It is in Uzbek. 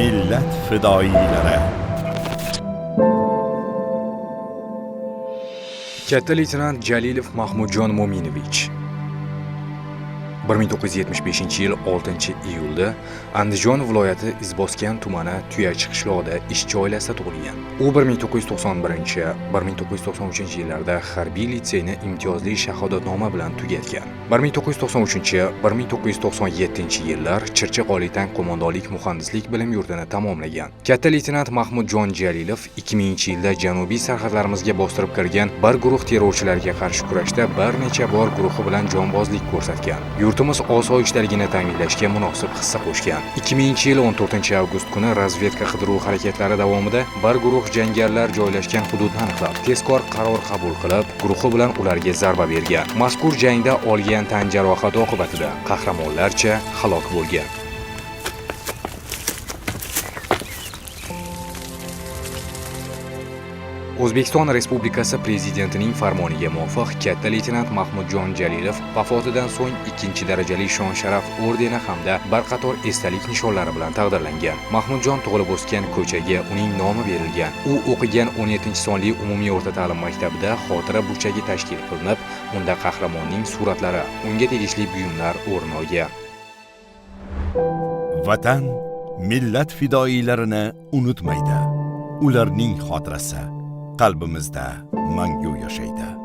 Millat fidoyilari. Katta leytenant Jalilov Mahmudjon Mo'minovich 1975-yil 6-iyulda Andijon viloyati Izboskan tumani Tuyachi qishlog'ida ishchi oilasida tug'ilgan. U 1991-1993 yillarda harbiy litseyni imtiyozli shahodatnoma bilan tugatgan. 1993-1997 yillar Chirchiq Oliy tank qo'mondonlik muhandislik bilim yurtini tamomlagan. Katta leytenant Mahmudjon Jalilov 2000-yilda janubiy sarhadlarimizga bostirib kirgan bir guruh terrorchilarga qarshi kurashda bir necha bor guruhi bilan jonbozlik ko'rsatgan. Yurtimiz osoyishtaligini ta'minlashga munosib hissa qo'shgan. 2000-yil 14-avgust kuni razvedka qidiruv harakatlari davomida bir guruh jangarilar joylashgan hududni aniqlab, tezkor qaror qabul qilib, guruhi bilan ularga zarba bergan. Mazkur jangda olgan tan jarohati oqibatida qahramonlarcha halok bo'lgan. O'zbekiston Respublikasi Prezidentining farmoniga muvofiq katta leytenant Mahmudjon Jalilov vafotidan so'ng 2-darajali shon-sharaf ordeni hamda bir qator esdalik nishonlari bilan taqdirlangan. Mahmudjon tug'ilib o'sgan ko'chaga uning nomi berilgan. U o'qigan 17-sonli umumiy o'rta ta'lim maktabida xotira burchagi tashkil qilinib, unda qahramonning suratlari, unga tegishli buyumlar o'rin olgan. Vatan millat fidoyilarini unutmaydi. Ularning xotirasi qalbimizda mangu yashaydi.